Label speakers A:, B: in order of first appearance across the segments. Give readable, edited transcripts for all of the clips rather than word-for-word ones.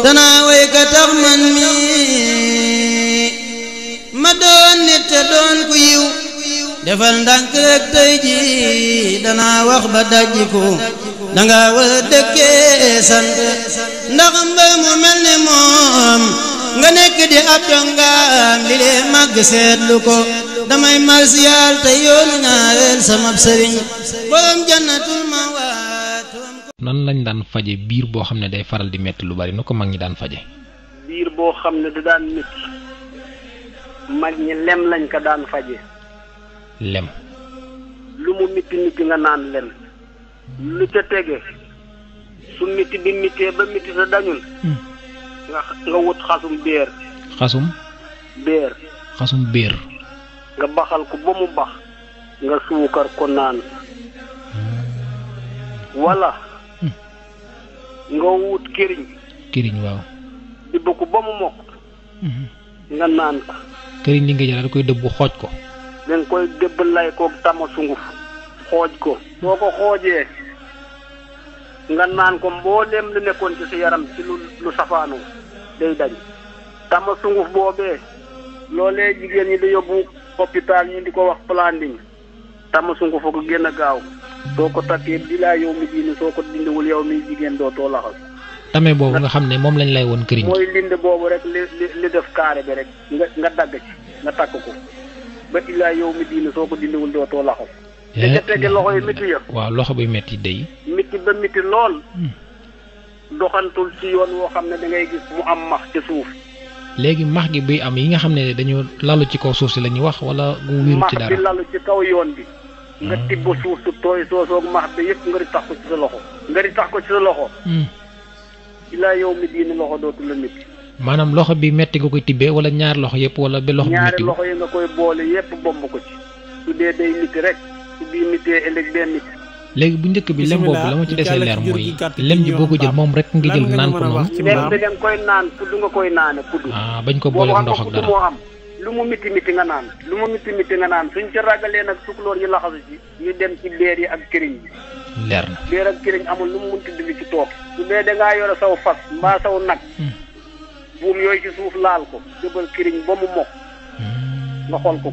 A: danaa way ka tax man mi ma doon nit te doon ku yiw defal ndànk rek tey ji danaa wax ba dajjiku danga war a dëkkee sant ndax mbër mu mel ni moom nga nekk di ab jongaam li lee màgg seetlu ko damay marsiyaal te yoonu ñaareel sama sëriñ borom jannatul mawaat.
B: nan lañ daan faje biir boo xam ne day faral di metti lu bari nu ko mag ñi daan faje
C: biir boo xam ne da daan metti mag ñi lem lañ ko daan faje
B: lem
C: lu mu miti miti nga naan lem lu ca tege su miti bi mitee ba miti sa dañul nga wut xasum béer nga baxal ko ba mu bax nga suukar ko naan wala nga wut këriñ waaw dibb ko ba mu mokk nga naan ko
B: këriñ li nga jël da koy dëbb xooj ko
C: danga koy dëbb lay koog tama sunguf xooj ko soo ko xoojee nga naan ko mbooleem lu nekkoon ci sa yaram ci lu safaanoo day dañ tama sunguf boobee loolee jigéen ñi di yóbbu hôpital ñi di ko wax planning tama sunguf ko gën a gaaw soo ko takkee bilaa yow mi diini soo ko dindiwul yow mi jigéen dootoo laxas
B: tame boobu nga xam ne moom lañ lay woon këriñ
C: mooy linde boobu rek li def carré bi rek nga dagg ci nga takk ko ba ilaa yow mi diini soo ko dindiwul dootoo laxas te ca tege loxo yi métti ya
B: waaw loxo bi métti day
C: métti ba métti lool doxantul ci yoon woo xam ne da ngay gis mu am max ci suuf
B: léegi max gi buy am yi nga xam ne dañoo lalu ci kaw suuf si la ñuy wax wala gu wéeru ci dara
C: max bi lalu ci kaw yoon bi nga tibb suuf su tooy soosoog max bi yëpp nga di tax ko ci sa loxo ilaa yow mi diini loxo dootu la métti
B: maanaam loxo bi métti nga koy tibbee wala ñaar loxo yëpp wala ba loxo bi métti
C: ñaari loxo yi nga koy boole yëpp bomb ko ci su dee day métti rek su bii méttee ëllëg benn métti
B: léegi bu njëkk bi lem boobu la ma ci desee leer mooy lem ji boo ko jël moom rek nga jël naan ko noonu
C: lem bi danga koy naan kudd nga koy naane kudd
B: bañ ko boole ndox ak dara
C: moo am lu mu miti miti nga naan suñ ci ragalee nag tukulóor yi laxasu ci ñu dem ci beer yi ak këriñ bi
B: leer na
C: beer ak këriñ amul lu mu munti dindi ci toog su dee dangaa yore saw fas mbaa saw nag buum yooyu ci suuf laal ko jëbal këriñ ba mu mokk nga xol ko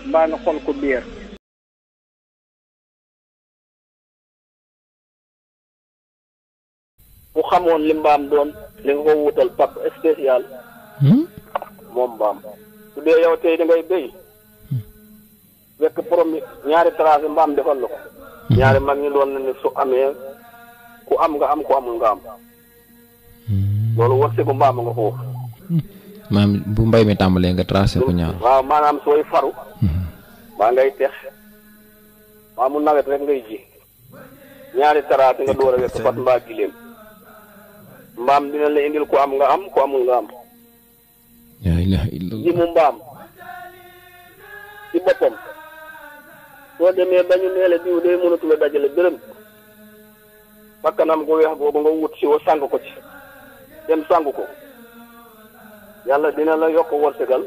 C: mbaa nga xol ko beer bu xamoon li mbaam doon li nga ko wutal pack spécial moom mbaam su dee yow tey da ngay béy fekk promis ñaari tracé mbaam defal la ko ñaari mag ñi doon na ne su amee ku am nga am ku amul nga am loolu wërsëgu mbaam nga foofu
B: maam bu mbay mi tàmbalee nga tracé ko ñaar
C: waaw maanaam sooy faru maa ngay tex maa mu nawet rek ngay ji ñaari tracé nga door a wekk fat mbaa giléem mbaam dina la indil ku am nga am ku amul nga am
B: la ilaha illallah
C: ji mu mbaam ci boppam soo demee ba ñu nee la diw day mënatu la dajale dërëm bakkanam gu weex boobu nga wut si wa sang ko ci dem sang ko yàlla dina la yokk wërsëgal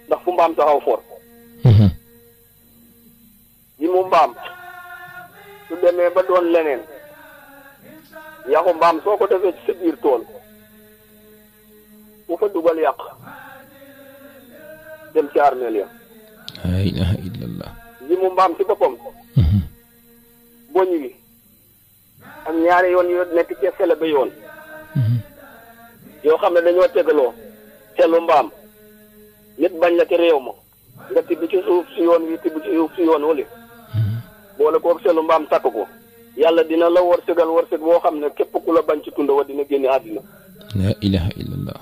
C: ndax fu mbaam taxaw for ji mu mbaam su demee ba doon leneen yaxu mbaam soo ko defee ci sa biir tool bu fa dugal yàq dem ci armeel ya
B: la ilaha illallah
C: ji mu mbaam ci boppam boñ wi ak ñaari yoon yoo nekk ci sele ba yoon yoo xam ne dañoo tegaloo selu mbaam nit bañ la ci réew ma nga tibb ci suuf si yoon wi tibb ci suuf si yoon wali boole koog selu mbaam takk ko yàlla dina la wërsëg boo xam ne képp ku la bañ ci tunda wa dina génne àddina
B: la ilaha illallah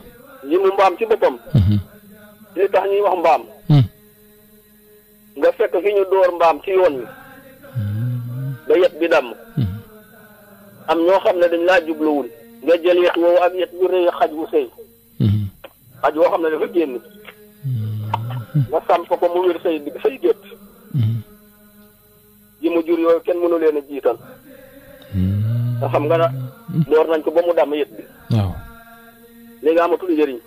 C: ji mu mbaam ci boppam li tax ñuy wax mbaam nga fekk fi ñu door mbaam ci yoon wi ba yet bi damm am ñoo xam ne dañ laa jubluwul nga jël yet woowu ak yet bu rëy xaj bu sëy xaj woo xam ne dafa génn nga samp ko mu wér say gétt ji mu jur yooyu kenn mënu leen a jiital nga xam nga door nañ ko ba mu damm yet bi
B: waaw
C: léegi amatul njëriñ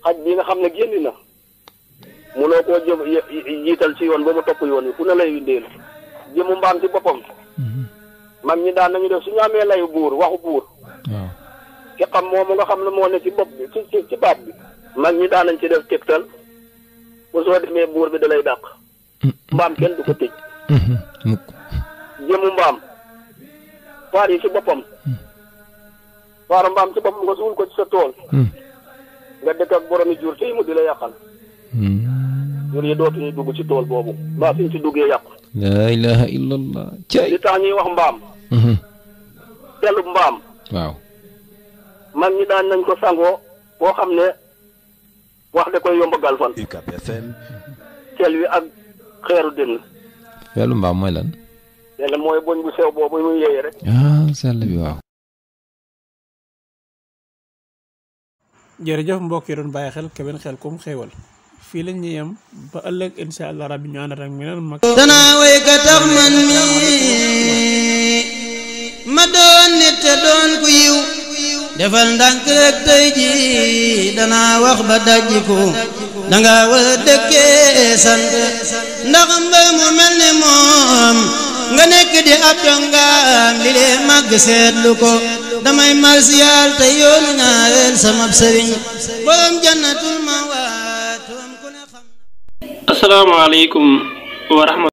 C: xaj bi nga xam ne génn na mënoo koo jiital ci yoon ba mu topp yoon wi fu ne lay windeel ji mu mbaam ci boppam mag ñi daan nañu def suñu amee layu buur waxu buur
B: waaw
C: ki xam moomu nga xam ne moo ne ci bopp bi ci baat bi mag ñi daan nañ ci def tegtal bu soo demee buur bi da lay dàq mbaam kenn du ko tëj jëmu mbaam faar yi ci boppam faaru mbaam ci boppam nga suul ko ci sa tool nga dëkk ak boromi jur tey mu di la yàqal jur yi dootuñu dugg ci tool boobu mbaa suñ ci duggee yàqu
D: la ilaha illallah
C: li tax ñuy wax mbaam telub mbaam
D: waaw
C: mag ñi daan nañ ko sangoo boo xam ne wax da koy yomb galfan tel wi ak xeeru dënn
D: feelu mbaam mooy lan
C: tel mooy boñ bu sew boobu muy yéeye rek
D: sell bi waaw
E: jërëjëf mbokk yi doon bàyyi xel Kébémer Xelcom xéewal fii lañ ñu yem ba ëllëg insha allah rabbi ñu àndat ak meneen mag
A: danaa way ka tax man mi ma doon nit te doon ku yiw defal ndànk rek tey ji danaa wax ba dajjiku danga war a dëkkee sant ndax mbër mu mel ni moom nga nekk di ab jongaam li lee màgg seetlu ko damay marsiyaal te yoonu ñaareel sama sëriñ borom jannatul mawaat ku ne xam.
F: asalaamaaleykum wa rahmatulah.